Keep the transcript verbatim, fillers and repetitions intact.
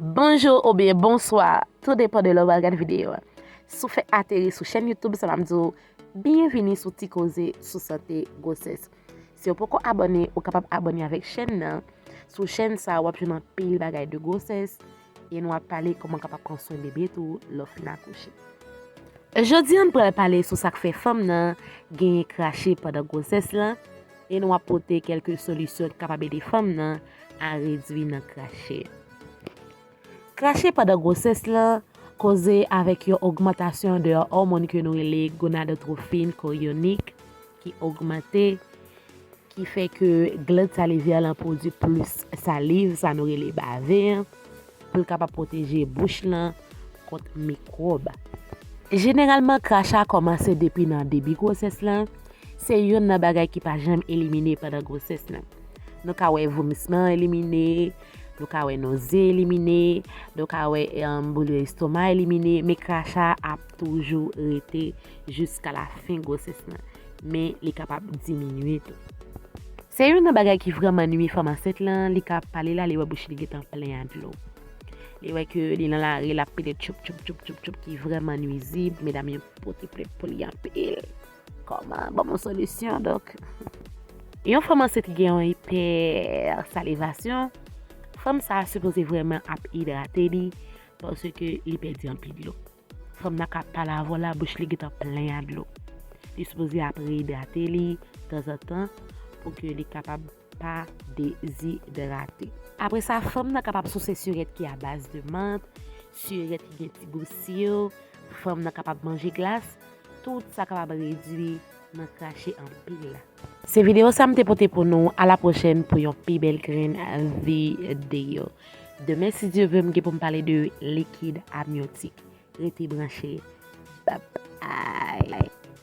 Bonjou oubyen bonswa, tou depan de lè w al gad videyo a. Si w fèk ateri sou chèn YouTube, sa m ap di w, byenvini sou Ti Koze sou Sante Gwosès. Si w poko abòne, ou kapab abòne avèk chèn nan. Sou chèn sa a, w ap jwenn anpil bagay de gwosès. E nou ap pale kòman w kapab pran swen bebe tou lè w fin akouche. Jodi a, n pral pale sou sa k fè fanm nan genyen krache pandan gwosès lan. E nou ap pote kèlke solisyon ki kapab ede fanm nan a redui nan krache. Krache pandan gwosès lan koze avèk yon ogmantasyon de yon òmòn ke nou rele gonadotropin koryonik ki ogmante, ki fè ke glann salivè lan pwodui plis saliv, sa nou rele bave an, pou l kapab pwoteje bouch lan kont mikwòb. Jeneralman, krache a kòmanse depi nan debi gwosès lan. Se youn nan bagay ki pa janm elimine pandan gwosès lan. Nou ka wè vomisman elimine, nou ka wè noze elimine, nou ka wè em, boule estoma elimine, men krache a ap toujou rete jiska la fen gwosès lan. Men li kapab diminye tou. Se youn nan bagay ki vrèman nui fanm ansent lan, li ka pale la, li wè bouch li gentan plen a dlo. Li wè ke li nan lari, l ap pede tchoup, tchoup, tchoup, tchoup, tchoup, ki vrèman nuizib. Medam yo, pote plent pou li anpil. Kòman? Ban m yon solisyon, donk. Yon fanm ansent ki gen yon ipèsalivasyon, fanm sa a sipoze vrèman ap idrate li, paske li pèdi anpil dlo. Fanm nan ka pale avè w la, bouch li gentan plen a dlo. Li sipoze ap reyidrate li tanzantan pou ke li kapab pa dezidrate. Apre sa, fanm nan kapab souse sirèt ki a baz de mant, sirèt ki gen ti gou sir, fanm nan kapab manje glas, tout sa kapab redui nan krache anpil. Se videyo sa m te pote pou nou. A la pwochèn pou yon pi bèl grenn videyo. Demen, si Dye vle, m gen pou m pale de likid amyotik. Rete branche. Bye bye.